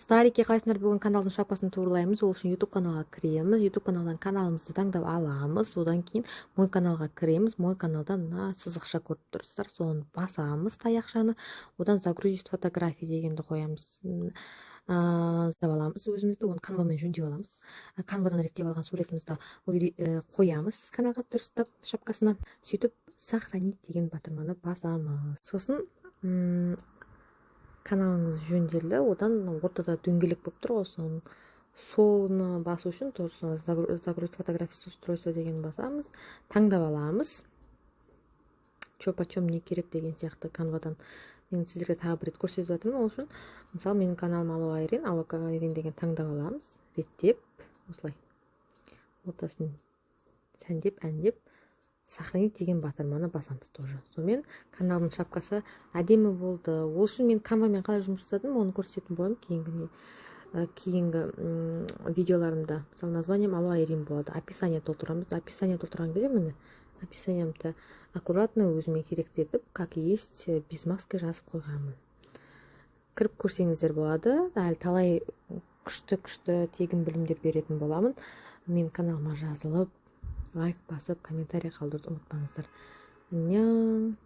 Старики, қалайсыңдар? Бүгін каналдың шапкасын туралаймыз. Ол үшін YouTube каналға кіреміз. YouTube каналдан каналымызды таңдап аламыз. Одан кейін «Мой каналға» кіреміз. «Мой каналдан» мына сызықша көріп тұрсыздар, соны басамыз, таяқшаны. Одан «Загрузить фотографии» дегенді қоямыз. Аламыз өзімізді, оны Канвамен жөндеп аламыз. Канвадан реттеп алған суретімізді қоямыз каналға дұрыстап, шапкасына. Сөйтіп, «Сохранить» деген батырманы басамыз. Сосын каналыңыз жөнделді. Одан ортада дөңгелек болып тұр ғой, соны басу үшін тоже «Загрузить фотографии с устройства» деген басамыз. Таңдап аламыз, че почем, не керек деген сияқты. Канвадан мен сіздерге тағы бір рет көрсетіп жатырмын. Ол үшін, мысалы, менің каналым Алло Айрин, Алло Айрин деген таңдап аламыз. Реттеп, осылай ортасын сәндеп, әндеп, «Сохранить» деген батырманы басамыз тоже. Сонымен каналдың шапкасы әдемі болды. Ол үшін мен Канвамен қалай жұмыс жасадым, оны көрсететін боламын кейінгі видеоларымда. Мысалы, названием Алло Айрин болады. Описание толтырамыз. Описание толтырған кезде, міне, описаниемді аккуратно, өзіме керекті етіп, как есть, без маски жазып қойғанмын. Кіріп көрсеңіздер болады. Әлі талай күшті күшті тегін білімдер беретін боламын. Мен каналыма жазылып, лайк басып, комментарий қалдыруды ұмытпаңыздар. Анньон.